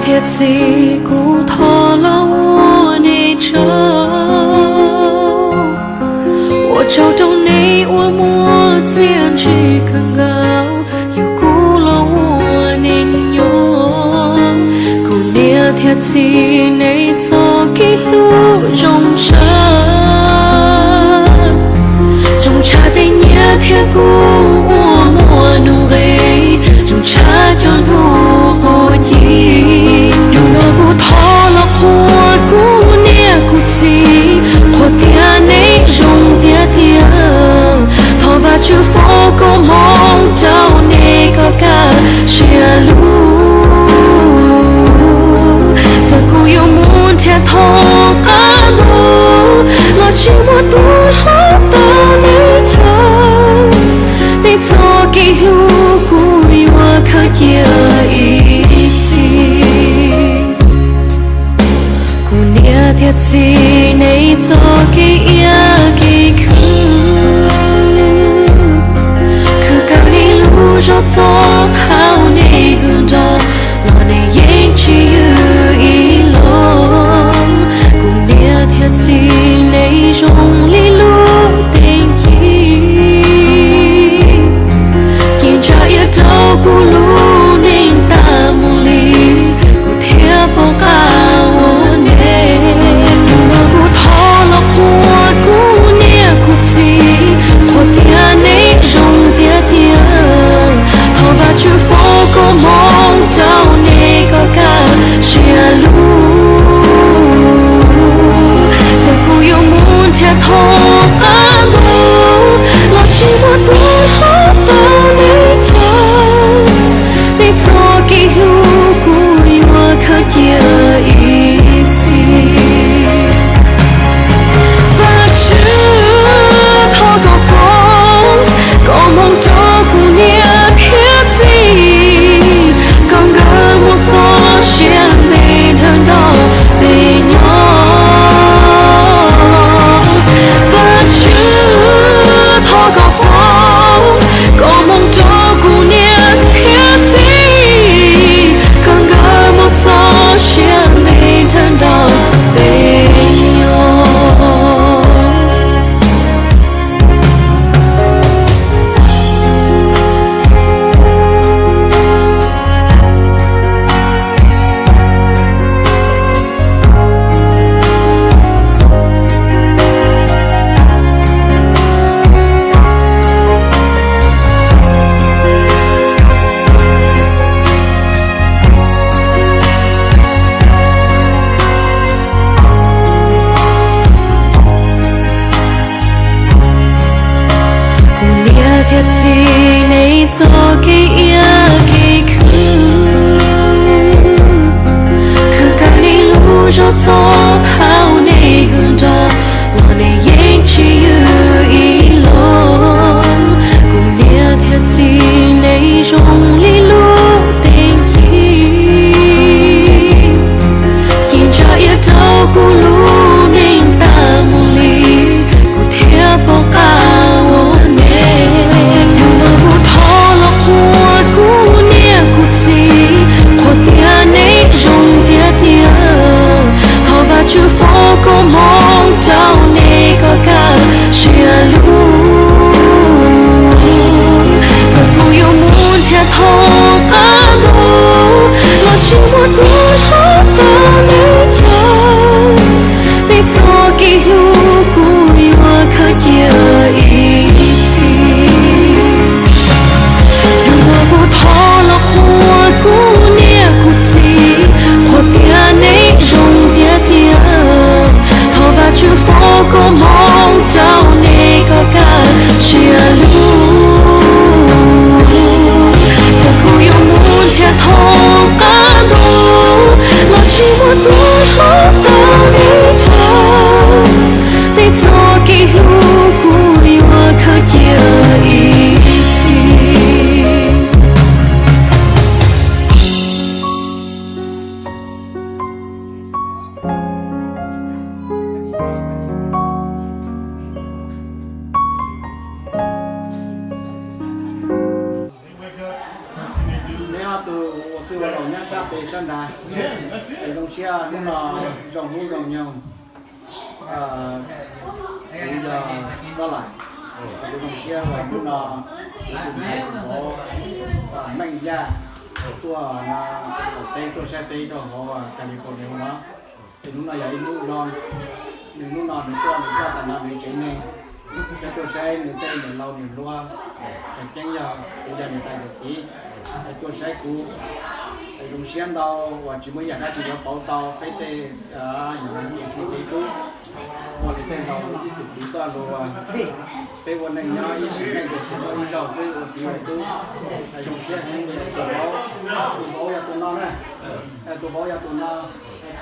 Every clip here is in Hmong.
Thiab txiv, kuv thov los ua nej tsaug, ua tsaug rau nej uas muaj txiaj ntsig kawg nkaus yug kuv los ua nej nyuam. Kuv niam thiab txiv, nej txoj kev hlub zoo tshaj, zoo tshaj tej nyiaj thiab kub uas muaj nuj nqis, zoo tshaj cov hnub quav cim. Hnub no kuv thov los qhuas kuv niam kuv txiv, qhuas tias nej zoo tiag tiag. Thov Vajtswv foom koob hmoov rau nej kom kaj siab lug. Txawm kuv yuav mus nrhiav thoob qab ntuj los tsis muaj tus hlob tau nej caug, nej txoj kev hlub kuv yuav khaws cia ib txhis. Kuv niam thiab txiv, nej txoj kev iab kev khwv, khwv kawg li lub zog txog thaum nej hwm nrog, los nej yeej tsis yws ib los. Kuv niam thiab txiv, nej zoo li lub teeb ci, ci ntsa iab rau kuv lub neej tas mus li, kuv thiaj pom qab ua nej. Hnub no kuv thov los qhuas kuv niam kuv txiv, qhuas tias nej zoo tiag tiag. Thov Vajtswv foom koob hmoov rau nej kom kaj siab lug. Txawm kuv yuav mus nrhiav thoob qab ntuj los tsis muaj tus hlob tau nej caug, nej txoj kev hlub kuv yuav khaws cia ib txhis. Vajtswv, thov koj foom koob hmoov rau kuv niam thiab txiv, kom nkawd muaj txoj sia ntev dhawv nrog peb nyob. Vajtswv, thov koj foom koob hmoov rau kuv niam thiab txiv, kom nkawd muaj txoj sia ntev dhawv nrog peb nyob. Kuv niam thiab txiv, nej txoj kev iab kev khwv, khwv kawg li lub zog txog thaum nej hwm nrog, los nej yeej tsis yws ib los. Kuv niam thiab txiv, nej zoo li lub teeb ci, ci ntsa iab rau kuv lub neej tas mus li, kuv thiaj pom qab ua nej. Hnub no kuv thov los qhuas kuv niam kuv txiv, qhuas tias nej zoo tiag tiag. Thov Vajtswv foom koob hmoov rau nej kom kaj siab lug. Txawm kuv yuav mus nrhiav thoob qab ntuj los tsis muaj tus hlob tau nej caug, nej txoj kev hlub kuv yuav khaws cia ib txhis. Hnub no kuv thov los qhuas kuv niam kuv txiv, qhuas tias nej zoo tiag tiag. Thov Vajtswv foom koob hmoov rau nej kom kaj siab lug. Txawm kuv yuav mus nrhiav thoob qab ntuj los tsis muaj tus hlob tau nej caug, nej txoj kev hlub kuv yuav khaws cia ib txhis. Neb ob tug ua Ua laus nyob sab pem sab nrad, zoo siab hnub no zoo hnub zoo nyoog. Kuv yog Xob Laim, kuv zoo siab uas hnub no kuv tus ntxhais vauv Meej Yaj tuaj no, teb tuaj saib peb rau hauv California no. Es hnub no yog ib hnub zoo, nws hnub no nws tuaj nws tuaj tas no nws tsev neeg, coj tuaj saib nws tej niam laus niam hluas, tseem ceeb yog kuv yog nws tais yawm txiv, es tuaj saib kuv. Es zoo siab ntau uas tsis muaj yam dab tsi yuav pauv tau peb tej niam txiv tub, ua li tej laus ib txwm piv txoj lus, peb ua neej nyob ib sim neej ces tsuas muaj ib zaug xwb ua txiv ua tub. Es zoo siab heev li tus vauv, tus vauv yog tus no na, tus vauv yog tus no,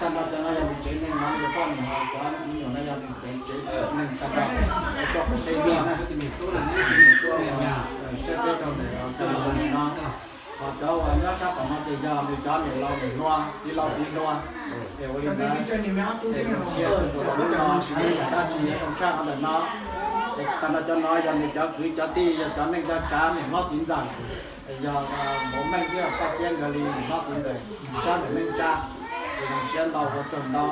tag nrho cov no yog nws tsev neeg no, nws poj niam, cov me nyuam no yog nws tsev neeg tag nrho, es tuaj pem tej no na, tuaj saib peb rau ntawm California no. Ho cov uas nyob sab tom no ces yog nws cov niam laus niam hluas, txiv laus txiv hluas. Es ua li ntawd, es zoo siab tus vauv no tsis muaj yam dab tsi zoo tshaj qhov ntawm no. Es tag nrho cov no yog nws cov kwv cov tij, yog cov neej cov tsav niam hlob txiv ntxawm, es yog vauv Meej thiab Paj Kiab nkawd li niam hlob txiv ntxawm sab ntawm Meej Tsab. Es zoo siab ntau ua tsaug ntau,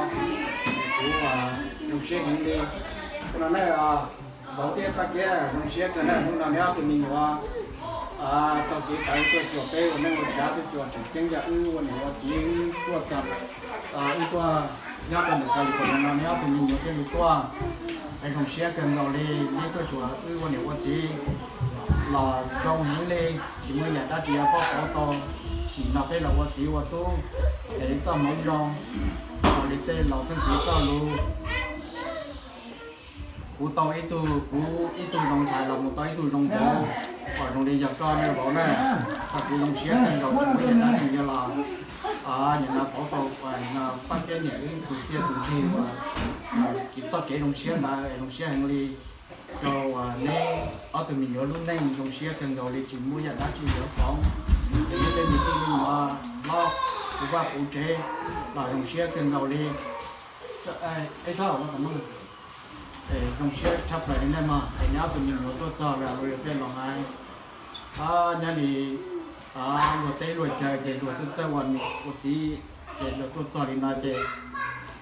kuv zoo siab heev li. Hnub no na, vauv thiab Paj Kiab zoo siab kawg na, hnub no neb ob tug me nyuam taug kev tawv tuaj cuag peb ua neej ua tsav, tuaj cuag tseem ceeb yog wb ua niam ua txiv wb tuaj txog, wb tuaj nyob rau ntawm California no neb ob tug me nyuam thiaj li tuaj. Es zoo siab kawg nkaus li neb tuaj cuag wb ua niam ua txiv los zoo heev li, tsis muaj yam dab tsi yuav pauv tau. Sim no peb los ua txiv ua tub, es txoj hmoov zoo, raws li tej laus pheej piv txoj lus. Kuv tau ib tug, kuv ib tug zoo ntxhais los mus tau ib tug zoo vauv, kom zoo li yog koj ne vauv na. Koj kuv zoo siab kawg nkaus, tsis muaj yam dab tsi yuav los nim no pauv tau Paj Kiab niam wb tus txiaj tus ntsig uas txoj kev zoo siab ntawd, zoo siab heev li. Rau neb ob tug me nyuam lub neej zoo siab kawg nkaus li, tsis muaj yam dab tsi yuav pauv. Neb tej me tub me nyuam hlob puv vaj puv tsev los zoo siab kawg nkaus li. Zoo siab tshaj plaws li nej mog, es neb ob tug me nyuam tuaj txog lawm, luag tej laus hais, nyob li luag teb luag chaw ces luag txawj txawj ua niam ua txiv, ces luag tuaj txog li no ces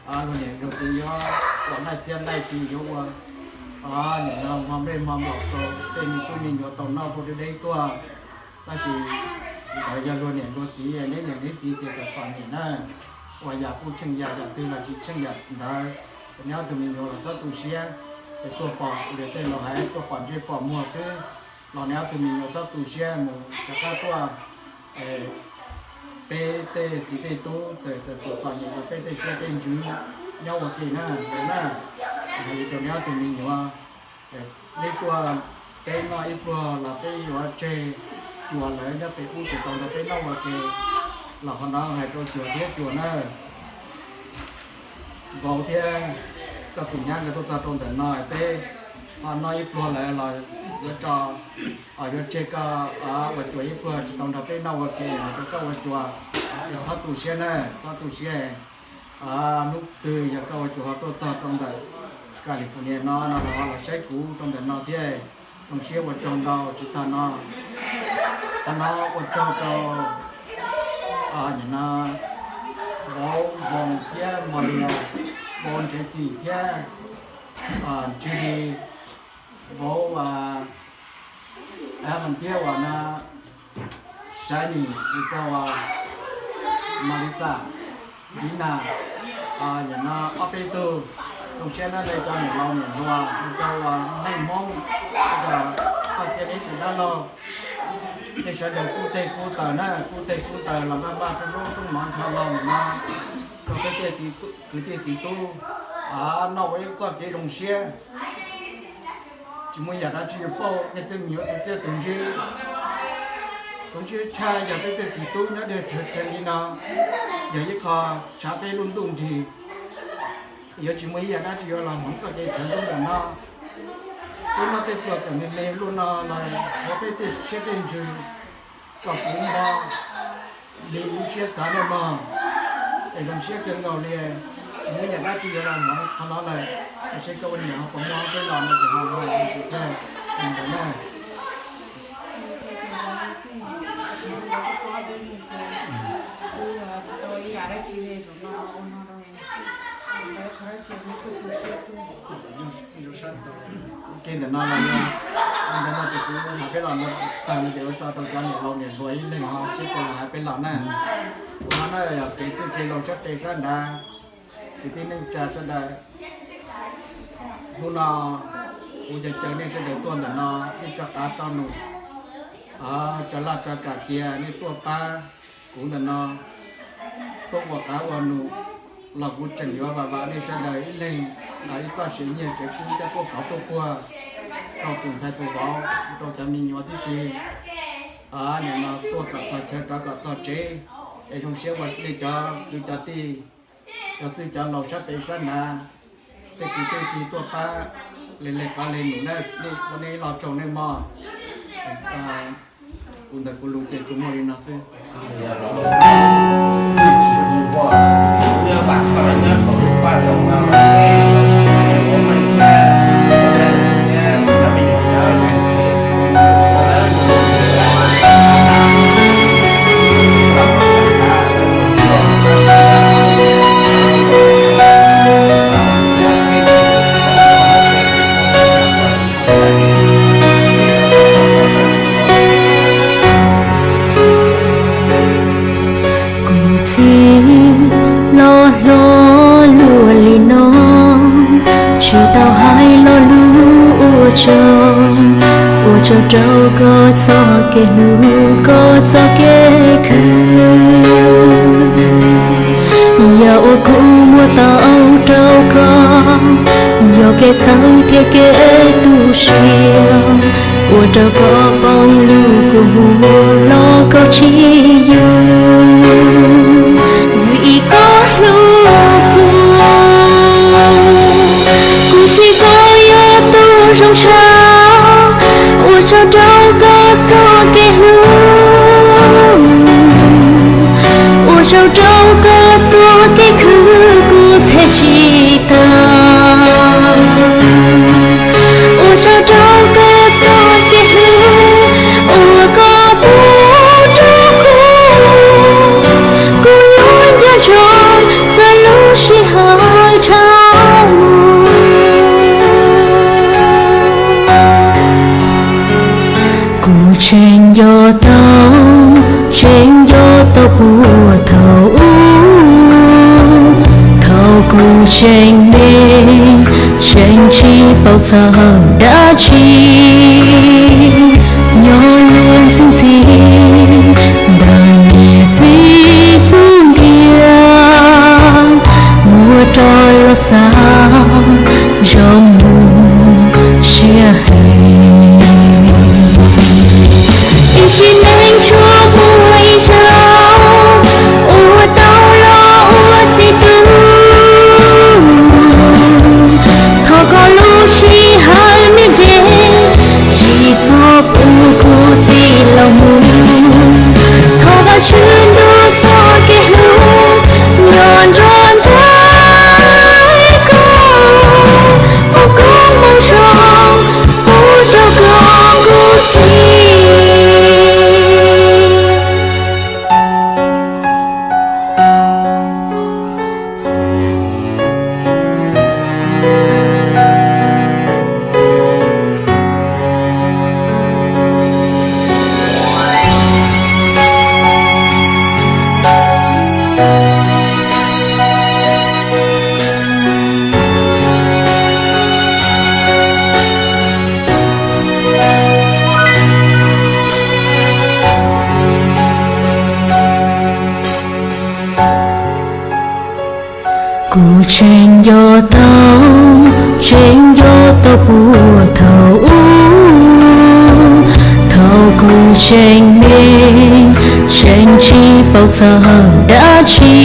luag niam luag txiv yuav ua laij txhiab laij tsis yuav ua, nim no hmo nplej hmo nplaum rau tej me tub me nyuam tau noj puag deb deb tuaj. Tab sis ntawd yog luag niam luag txiv, neb niam neb txiv ces txom txom nyem na, ua yam kuj tsheej yam, yam twg los tsis tsheej yam ntawd. Neb ob tug me nyuam los txhob tu siab, es tuaj pom li tej laus hais tuaj pom ntsej pom muag xwb, los neb ob tug me nyuam txhob tu siab, mus rov qab tuaj. Peb tej txiv tej tub txawm txom txom nyem los peb tej siab tej ntsws nyob ua ke na, na. Hais li rau neb ob tug me nyuam, neb tuaj peb noj ib pluag los peb yuav tseg cuas lawv nyob pem ub tsis tau nrog peb noj ua ke, los qhov no hais rau cuas thiab cuas na. Vauv thiab koj tus nyab nkawd tuaj txog rau ntawm no peb ho noj ib pluag lawm los yuav tso, yuav tseg koj ua cuas ib pluag tsis tau nrog peb noj ua ke, hais rau koj ua cuas, es txhob tu siab na, txhob tu siab. Hnub twg yog koj ua cuas ho tuaj txog rau ntawm California no no los los saib kuv rau ntawm no thiab. Zoo siab ua tsaug ntau tsis tag no, qhov no ua tsaug rau nim no vauv Voos thiab Mos Lias, vauv Ntsev Xis thiab Ntswg Li, vauv Alan thiab uas no Saib Nis, rau Malisa, Dina, nim no ob peb tug. Zoo siab na nej cov niam laus niam hluas, rau uas neej Hmoob, toj kiag neb tus dab laug, nej sawv daws kub teg kub taws na, kub teg kub taws los npaj npaj rooj zaub rooj mov nrho los nim no rau peb tej kwv tij txiv tub noj ua ib txoj kev zoo siab. Tsis muaj yam dab tsi yuav pauj nej tej me nyuam tus txiaj tus ntsig. Kuv ntsib tshaj yog peb tej txiv tub nyob deb tsawv tsawv li no, yog ib qho tshav peb lub ntuj nrig. Yuav tsis muaj ib yam dab tsi yuav los hmoov txoj kev tshav ntuj ntawm no. Peb noj tej pluag txawm me me luaj no los ua peb tej siab tej ntsws kom puv npo li lub siab xav nej mog. Es zoo siab kawg nkaus li, tsis muaj yam dab tsi yuav los hmoov qhov no lawm. Tab sis koj ua niam ho puas muaj peb los no ces ho hais ntawd na. Ces ntawm no los yog, ntawm no ces kuv hais peb los tag no ces ua tso rau cov niam laus niam hluas ib leeg ho sib koom los hais peb los na. Kuv no na yog kev txwj kev laus sab tes sab nrad, kwv tij neej tsa sawv daws. Hnub no kuv caw caw nej sawv daws tuaj ntawm no, nej tso qav tso num, tso laj tso kam cia nej tuaj pab kuv ntawm no, tuaj ua qav ua num, los kuv tseem yuav vam vam nej sawv daws ib leeg nqa ib txoj sia nyiaj tsev kub coj tuaj pov tuaj puag rau tus ntxhais tus vauv, rau cov me nyuam tib si. Nim no tuaj kom txog chaw rov kom txog tsev, es zoo siab ua nej cov kwv cov tij, cov txwj cov laus sab pem sab nrad, tej kwv tej tij tuaj pab le le qav le num na, nej ua nej ib lo tsaug nej mog. Kuv ntawm kuv lus ces tsuas muaj li no xwb. Kuv txiv los hlob luaj li no, tsis tau hais lo lus ua tsaug, ua tsaug rau koj txoj kev hlub koj txoj kev khwv. Yog ua kuv muab tau rau koj, yog kev txhawb thiab kev tu siab, ua rau koj poob lub kua muag los koj tsis yws. Vim koj hlub kuv, kuv txiv koj yog tus zoo tshaj, ua tsaug rau koj txoj kev hlub, ua tsaug rau koj txoj kev khwv kuv them tsis tau. Ua tsaug rau koj txoj kev hlub uas koj pub rau kuv, kuv yuav nco txog txhua lub sij hawm dhau. Kuv tseem nco tau, tseem nco tau puag thaum ub, thaum kuv tseem me, tseem tsis paub txog dab tsi. Nyob luag ntxhi ntxhi ntawm niam txiv xub ntiag, muab rov los xav zoo mus siab heev. Ib sim neej tsuas muaj ib zaug uas tau los ua txiv tub. Thov koj lub sij hawm me dej tsis txhob pub kuv txiv los mus. Thov Vajtswv ntuj txoj kev hlub nyob nrog nraim koj, foom koob hmoov zoo pub rau koj kuv txiv. Kuv tseem nco tau, tseem nco tau puag thaum ub, thaum kuv tseem me, tseem tsis paub txog dab tsi.